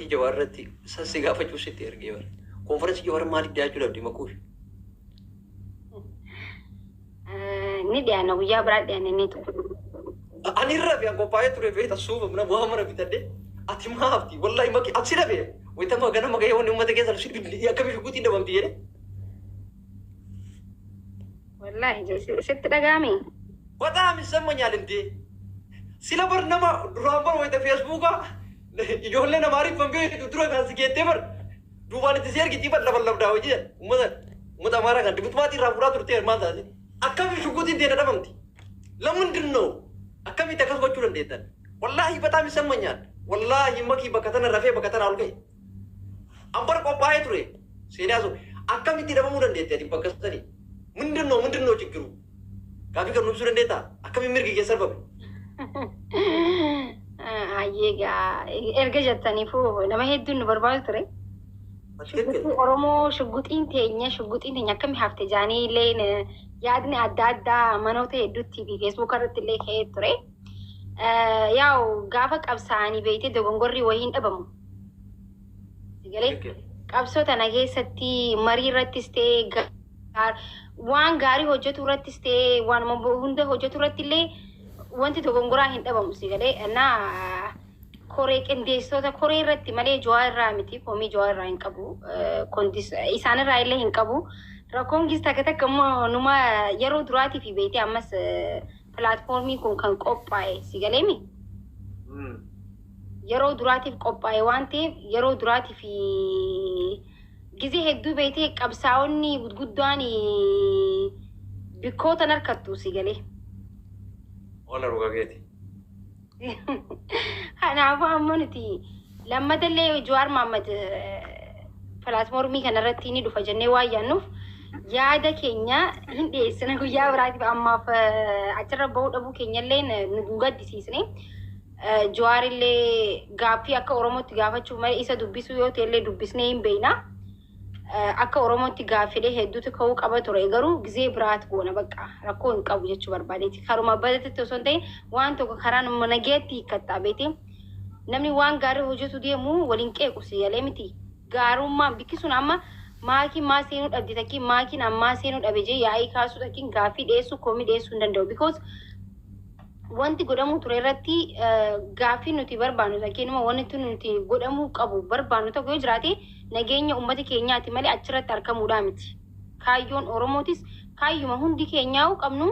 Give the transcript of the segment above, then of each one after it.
Jawaar irratti sassi gaafachuuf sitti ergee bara. Konferensii Jawaar maaliif dhiyaachuu dhabde makuush? Ni dhiyaanna, guyyaa biraa dhiyaanna ni ture. Ani irra fi an qophaa'ee ture beekta, suufa mana bu'aa mana bitadhe. Ati maa hafti? Wallahi maki ati si dhabe. Wayitama ganama gahee wanni uummata keessa si akkami shuguutiin dhabamti jedhe. Wallaahi sitti dhaga'ame. በጣም ይሰማኛል እንዴ። Sila bar nama duraan bar wayita Feesbuukaa ijoollee namaariif beektu dura kan si geettee bar duubaan itti si ergitii bar lafa hojii uummata Amaaraa kan dibutmaatii irraa fuudhaa turte maal taate akkami shuguutiin deena dhabamti? ለምንድን ነው akkamitti akkas gochuu dandeettan? Wallaahi በጣም ይሰማኛል። Wallaahi makii bakka tana rafee bakka tana ol ga'e. An bar qophaa'ee ture seenaa sun akkamitti dhabamuu dandeette ati bakka sanii? ምንድን ነው ምንድን ነው ችግሩ? Gaafii kan ibsuu dandeettaa? Akkamiin mirgi kee sarbame? Hayyee, gaa erga jettaniifuu nama hedduun nu barbaadu ture. Shugguxii Oromoo, shuguxiin teenya akkami hafte jaanii illee yaadni adda addaa manoota hedduutti fi Feesbuuk irratti illee ka'ee ture. Yaa'u gaafa qabsaa'anii beektee dogongorri wayii hin dhabamu. Galee qabsoo tana keessatti marii irrattis ta'ee, waan gaarii hojjetu irrattis ta'ee, waan hunda hojjetu irratti illee wanti dogongoraa hin dhabamu si galee. Innaa koree qindeessitoota koree irratti malee Jawaar irraa miti, komii Jawaar irraa hin qabu, isaan irraa illee hin qabu. Rakkoon gis takka takka immoo numa yeroo duraatii fi beektee ammas platformiin kun kan qophaa'e si galeemi. Yeroo duraatiif qophaa'e waan ta'eef, yeroo duraatiif gizee hedduu beektee qabsaa'onni gurguddaan bikkootan harkattu si galee. Wala dhugaa keeti. Kanaafuu ammoo nuti lammatallee Jawaar Mohaammed platformii kanarratti ni dhufa jennee waan yaadnuuf yaada keenya hin dhiyeessina guyyaa biraatiif. Ammaaf achirra bahuu dhabuu keenyallee nu gaddisiisne. Jawaarillee gaaffii akka Oromootti gaafachuuf malee isa dubbisuu yoo ta'e illee dubbisnee hin beekna. Akka Oromootti gaaffilee hedduutu ka'uu qaba ture, garuu gizee biraati goona, bakka rakkoo hin qabu jechuu barbaadeeti. Karuma badatatti osoo hin ta'in waan tokko karaa nama nageetti hiikkattaa beete. Namni waan gaarii hojjetu deemu waliin qeequ si yalee miti. Gaarummaan bikki sun amma maakiin maa seenuu dhabde, takkiin maakiin ammaa seenuu dhabe jee yaa'ii kaasuu, takkiin gaaffii dhiyeessuu, komii dhiyeessuu hin danda'u. Because wanti godhamuu ture irratti gaaffii nuti barbaannu, fakkeenyuma wanti nuti godhamuu qabu barbaannu tokko yoo jiraate, nageenya uummata keenyaati malee achirratti argamuudhaa miti. Kaayyoon Oromootis kaayyuma hundi keenyaa qabnu,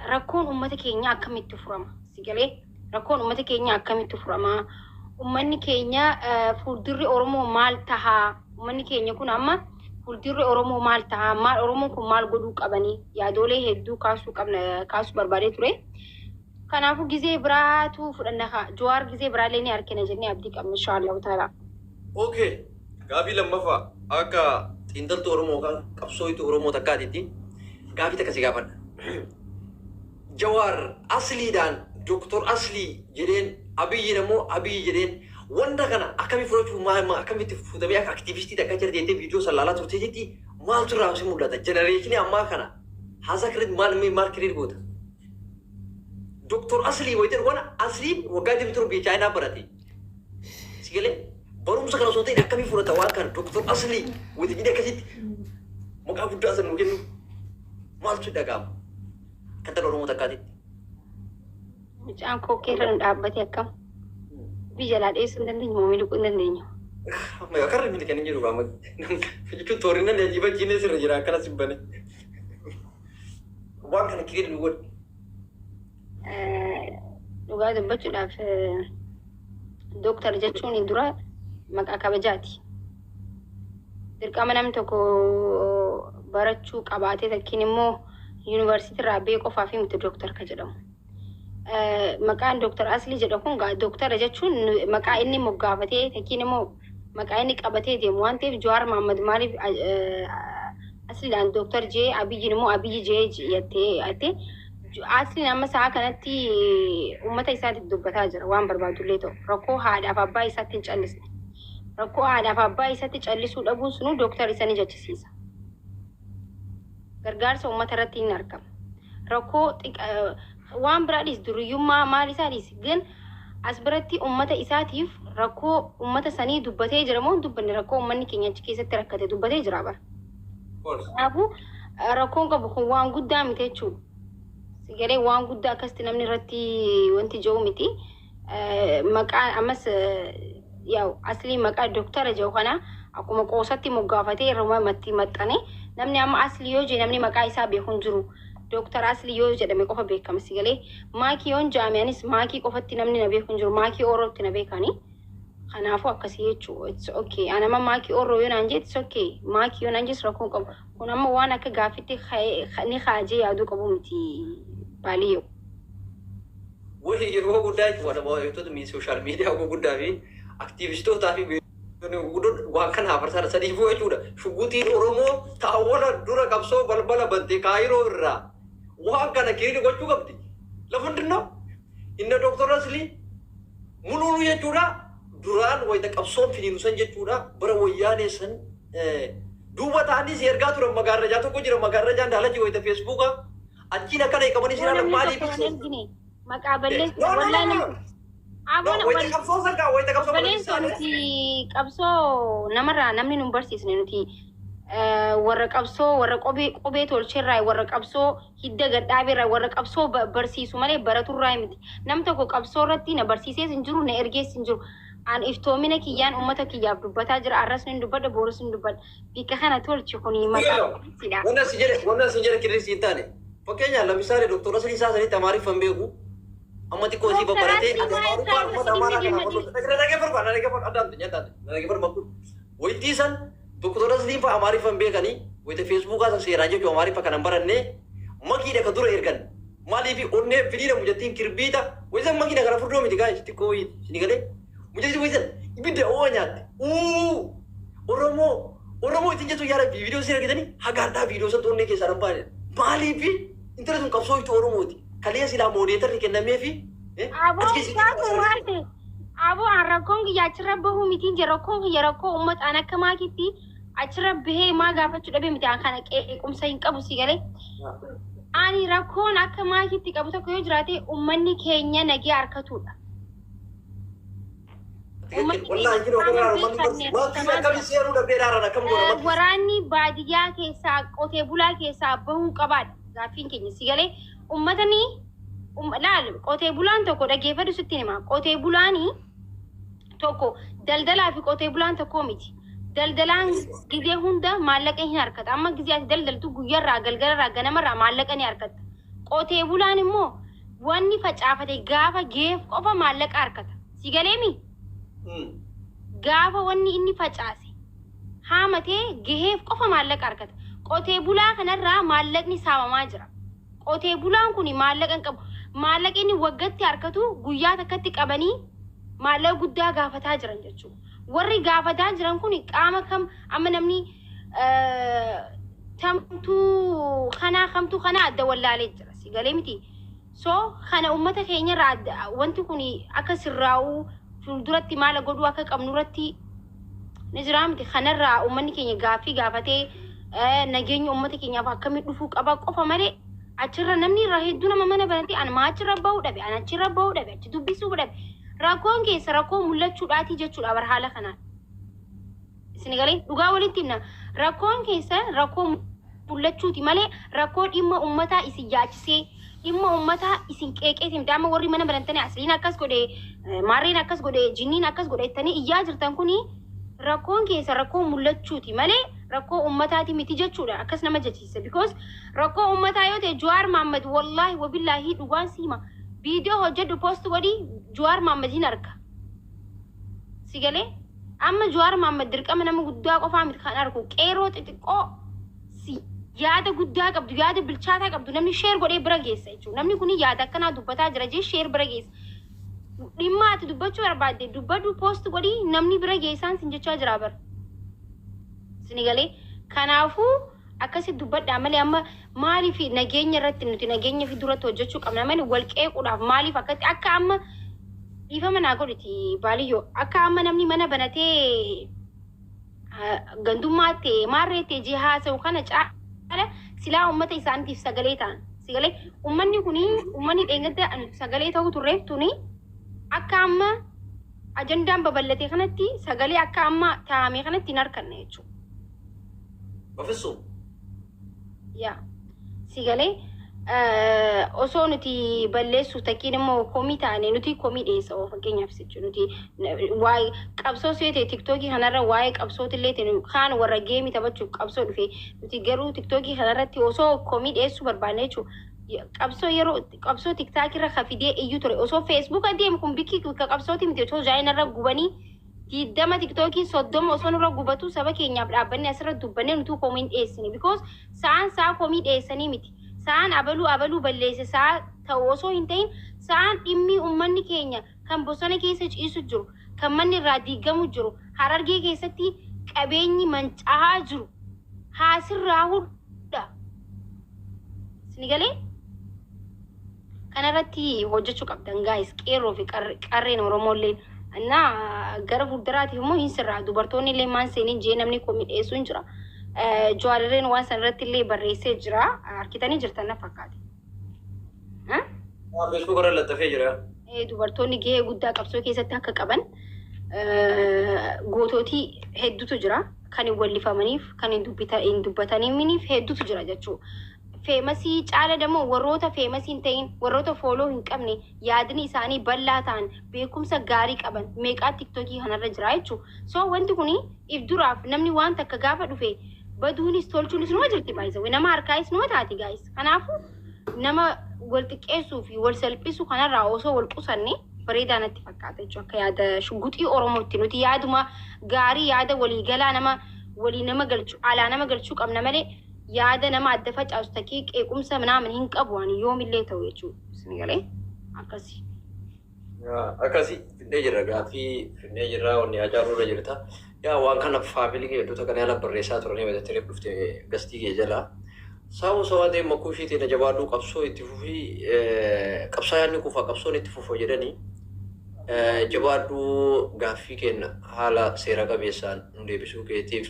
rakkoon uummata keenyaa akkamitti furama? Sigalee rakkoon uummata keenyaa akkamitti furama? Uummanni keenya fuuldurri Oromoo maal tahaa? Uummanni keenya kun amma fuuldurri Oromoo maal tahaa? Maal Oromoon kun maal godhuu qabanii? Yaadoolee hedduu kaasuu qabna, kaasuu barbaadee ture. Kanaafuu gizee biraatu fudhanna kaa. Jawaar gizee biraallee ni argina jennee abdii qabna inshaallahu taala. Okay. Gaafii lammaffaa, akka xiinxaltuu Oromoo yookaan qabsooyituu Oromoo takkaatitti gaafii takka si gaafadha. Jawaar asliidhaan Doktor Aslii jedheen, Abiyyiin ammoo Abiyyi jedheen, wanta kana akkamii fudhachuu maal akkamitti fuutamee akka aktiivistii takka jira jettee viidiyoo san laalaa turte jetti, maaltu irraa si mul'ata? Generationii ammaa kana haasaa kireed maal maal kireed goota? Doktor Aslii wayitan waan Asliin waggaa 27 biyya Chaayinaa barate. Si galee barumsa kana osoo ta'in akkamii fudhata waan kana Doktor Aslii wayita jedhee akkasitti maqaa guddaa san nuu kennu, maaltu dhaga'ama? Kan dhala Oromoo takkaatitti. Mucaan kookee irra nu dhaabbate akkam? Biyya jalaa dheessuu hin dandeenyu moo miliquu hin dandeenyu? Amma karra miliqanii jiru qaama. Jechuun toorinan ajiiba jiinee sirra jira akkana si bane. Waan kana kiree nu godhe. Dhugaa dubbachuudhaaf dooktar jechuun dura maqaa kabajaati. Dirqama namni tokko barachuu qabaatee takkiin immoo yuunivarsiitii irraa bee qofaaf miti dooktar ka jedhamu. Maqaan Dooktar Aslii jedhu kun dooktara jechuun maqaa inni moggaafatee takkiin immoo maqaa inni qabatee deemu waan ta'eef, Jawaar Mohaammed maaliif Asliidhaan dooktar jee, Abiyyiin immoo Abiyyi jee jettee jettee? Asliin amma sa'a kanatti uummata isaatiif dubbataa jira. Waan barbaadullee ta'u rakkoo haadhaaf abbaa isaatti hin callisne. Rakkoo haadhaaf abbaa isaatti callisuu dhabuun sunuu dooktar isa ni jechisiisa. Gargaarsa uummata irratti hin argama. Rakkoo waan biraa dhiis, duriyyummaa maal isaa dhiis, gin as biratti uummata isaatiif Rakkoo uummata sanii dubbatee jira moo hin dubbanne? Rakkoo uummanni keenya achi keessatti rakkate dubbatee jira bara. Kanaafuu rakkoon qabu kun waan guddaa miti jechuudha. Sigalee waan guddaa akkasitti namni irratti wanti jiru miti. Maqaa ammas yaa'u Aslii maqaa doktara jiru kana akkuma qoosatti moggaafatee irruma matti maxxane. Namni amma Aslii yoo jedhe namni maqaa isaa beeku hin jiru. Dooktar Aslii yoo jedhame qofa beekama sigalee. Maakii yoon jaame anis Maakii qofatti namni na beeku hin jiru. Maakii Orootti na beekani. Kanaafuu akkasii jechuudha. It's okay. Ani amma Maakii Oroo yoo naan jee, it's okay. Maakii yoo naan jees rakkoon qabu. Kun amma waan akka gaaffitti ni kaajee yaaduu qabu miti baaliyyoo. Wayi yeroo guddaa jechuudha, waa'eetota social media gurguddaa fi aktiivistootaa fi beektonni gurguddoon waan kana hafarsaa sadiifuu jechuudha. Shugguxiin Oromoo taawwala dura qabsoo balbala bante Kaayiroo irraa waan kana kiriini gochuu qabdi. Lafa hundinoo inna Dooktor Aslii muluunu jechuudha. Duraan wayita qabsoon finiinu san jechuudha, bara Wayyaanee san duuba ta'anii si ergaa turan. Magaarrajaa tokko jira, magaarrajaan daalachi wayita Feesbuukaa achiin akkana eegamanii Yoo si namni maaliif tokko hin argine maqaa balleessu No, no, no, wallaahi no. namni No, Aboon wayita qabsoo san kaa wayita qabsoo obboleessoo, nuti qabsoo namarraa namni nu barsiisne. Nuti warra qabsoo, warra qubee tolcherraa, warra qabsoo hidda gadhaabeerraa, warra qabsoo barsiisu malee baraturraa miti. Nam tokko qabsoo irratti na barsiisees hin jiru, na ergees hin jiru. An iftoomina kiyyaan uummata kiyyaaf dubbataa jira. Arras ni dubbadha, boorus ni dubbadha. Bikka kana tolchi kuni maqaa balleessidha. Wanna si jedhe kirrii hin taane. Fakkeenyaaf, lamisaale Dooktor Aslii isaa sanitti Amaariffan beeku. Amma xiqqoo isii Dooktar babbaratee Aslii ati maal Amaariffaan uummata Amaaraa isaa kana hordofte. Dhaggeeffadhu, dhaggeeffadhu, addaan nyaataate. Dhaggeeffadhu makku. Wayittii san Dooktor Asliin fa'a Amaariffan beekanii wayita Feesbuukaa san seeraan jechuun Amaariffa kanan barannee makiidha ka dura ergan. Maaliif onnee firiira mucattiin kirbiita wayita makiidha kana furdoo miti gaa'is xiqqoo wayiiti. Isin galee mucattiin wayita ibidda oo'a nyaatte. Uu, Oromoo Oromoo ittiin jettu yaada viidiyoo isin argitanii hagaadhaa viidiyoo san onnee keessaa nan baane. Maaliif intala sun qabsoo itti Oromooti. Kalee silaa moodeetarri kennameefi Aboo achi keessatti gaafa maal ta'e? Aboo, an rakkoon kiyya achirra bahuu mitiin jira. Rakkoon kiyya rakkoo uummata. An akka maakitti achirra bahee maa gaafachuu dhabe miti. An kana qeequmsa hin qabu, si galee. Ani rakkoon akka maakitti qabu tokko yoo jiraate, uummanni keenya nagee harkatudha. Uummanni Wallaahi keenya jiru qaama ofirraa hin uummanni beekamne maatii rukkutamaa akkamii jira. seeruu dhabdee daaraan akkam goona makii. Waraanni baadiyyaa keessaa, qotee bulaa keessaa bahuu qabaadha. Gaaffiin keenya si galee, uummatni laal, qotee bulaan tokko dhaggeeffadhu, sitti hima. Qotee bulaanii tokko daldalaa fi qotee bulaan tokko miti. Daldalaan gizee hunda maallaqa hin harkata. Amma gizee ati daldaltu guyyaarraa, galgalarraa, ganamarraa maallaqa ni harkatta. Qotee bulaan immoo wanni facaafate gaafa geef qofa maallaqa harkata. Si galeemi? Gaafa wanni inni facaase haamatee gaheef qofa maallaqa argata. Qotee bulaa kanarraa maallaqni saamamaa jira. Qotee bulaan kun maallaqa hin qabu. Maallaqa inni waggatti harkatu guyyaa takkatti qabanii maallaqa guddaa gaafataa jiran jechuudha. Warri gaafataa jiran kun qaama kam? Amma namni tamtuu kanaa kamtuu kanaa adda wallaalee jira. Si galee miti? So kana uummata keenyarraa wanti kun akka sirraa'uu fuulduratti maala godhuu akka qabnu irratti ni jira miti? Kanarraa uummanni keenya gaaffii gaafatee nageenya uummata keenyaaf akkamitti dhufuu qaba qofa malee, achirra namni irraa hedduu nama mana banatee an maa achirra bahuu dhabe, an achirra bahuu dhabe, achi dubbisuu dhabe. Rakkoon keessa rakkoo mul'achuudhaatii jechuudha bar haala kanaan. Isin galee? Dhugaa walitti himna. Rakkoon keessa rakkoo mul'achuuti malee rakkoo dhimma uummataa isin yaachisee, dhimma uummataa isin qeeqeeti miti. Amma warri mana banatanii Asliin akkas godhe, maarreen akkas godhe, jinniin akkas godhe jettanii iyyaa jirtan kuni rakkoon keessa rakkoo mul'achuuti malee rakkoo uummataati miti jechuudha. Akkas nama jechisiisa. Because rakkoo uummataa yoo ta'e, Jawaar Mahmad, wallaahi wabillaahi, dhugaan siima. Viidiyoo hojjedhu, post godhi, Jawaar Mahmad hin arga. Si galee? Amma Jawaar Mahmad dirqama nama guddaa qofaa miti kan argu. Qeerroo xixiqqoo si yaada guddaa qabdu, yaada bilchaataa qabdu namni share godhee bira geessa jechuudha. Namni kun yaada akkanaa dubbataa jira jee share bira geessa. Dhimma ati dubbachuu barbaadde dubbadhu, post godhi, namni bira geessaan sin jechaa jira bara. Sini galee? Kanaafuu akkasitti dubbadhaa malee, amma maaliif nageenya irratti nuti nageenya fi duratti hojjechuu qabna malee wal qeequudhaaf maaliif akkatti akka amma dhiifama naa godhiti baaliyyoo, akka amma namni mana banatee gandummaa ta'e maarree ta'e jee haasa'u kana caala silaa uummata isaaniitiif sagalee ta'an. Sagalee uummanni kuni uummanni dheengadda sagalee ta'uu turreef tuni akka amma Ajandaan babal'ate kanatti sagalee akka amma taa'ame kanatti hin harkanne jechuudha. Bafissu. Yaa sigalee osoo nuti balleessuuf takkiin immoo komii taane, nuti komii dhiyeessa. Oo, fakkeenyaaf jechuudha, nuti waa'ee qabsoo seete TikTokii kanarra, waa'ee qabsootillee ta'e, kaan warra gameii taphachuuf qabsoo dhufe, nuti garuu TikTokii kanarratti osoo komii dhiyeessuu barbaanne jechuudha. Qabsoo yeroo qabsoo TikTok irra kafidee iyyuu ture, osoo Facebooka deemu kun bikki bikka qabsooti miti, osoo jaayinarra gubanii 20, TikTokiin 30 osoo nurra gubatu, saba keenyaaf dhaabbanne asirra dubbannee nutuu komii hin dhiyeessine, because sa'aan sa'a komii dhiyeessanii miti. Sa'aan abaluu abaluu balleesse sa'a ta'u osoo hin ta'in, sa'aan dhimmi uummanni keenya kan bosona keessa ciisu jiru, kan manni irraa diigamu jiru, Harargee keessatti qabeenyi manca'aa jiru haasirraa hudha. Sini galee? Kanarratti hojjechuu qabdan, guys, qeerroo fi qarreen Oromoolleen. Innaa gara fuulduraatiif immoo hin sirraa, dubartoonni illee maan seeniin jee namni komii dhiyeessuu hin jira. Jawaarirreen waan san irratti illee barreessee jira. Harkitanii jirtan na fakkaate. Facebook irra laxxafee jira. Dubartoonni gahee guddaa qabsoo keessatti akka qaban, gootootii hedduutu jira. Kan hin wallifamaniif, kan hin dubbataniif hedduutu jira jechuudha. Famousii caala dammoo warroota famousii hin ta'in, warroota follow hin qabne, yaadni isaanii bal'aa ta'an, beekumsa gaarii qaban meeqaa TikTokii kanarra jira jechuudha. So wanti kun if duraaf namni waan takka gaafa dhufe baduunis tolchuunis numa jirti baay'isawwe, nama harkaayis numa taati, guys. Kanaafuu nama wal xiqqeessuu fi wal salphisuu kanarraa osoo wal qusanne bareedaa natti fakkaata jechuudha. Akka yaada Shugguxii Oromootti nuti yaaduma gaarii, yaada waliigalaa nama walii nama galchuu, alaa nama galchuu qabna malee yaada nama adda facaasu takkee qeequmsa minaamin hin qabu ani yoomillee ta'u jechuudha. Isin galee akkasi. Akkasi finnee jirra, gaaffii finnee jirra, wanni ajaa'ibuu jirta. Yaa, waan kana family hedduuta kana yaala barreessaa turanii wayita dhufte gastii kee jala. Saawwa sawaa ta'e makkuu ishiitiin jabaadhuu, qabsoo itti fufii, qabsaa yaadni kufa qabsoon itti fufa jedhanii, jabaadhuu, gaaffii kenna haala seera qabeessaan nu deebisuu keetiif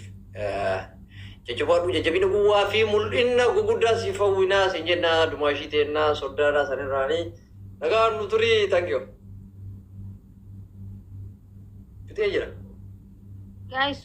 jajjabaadhuu, jajjabina guwwaa fi mul'inna guguddaa siif hawwinaa siin jennaa, dumaashii teennaa soddaadhaa sanirraanii nagaan nu turii, thank you. Fixee jira. Guys.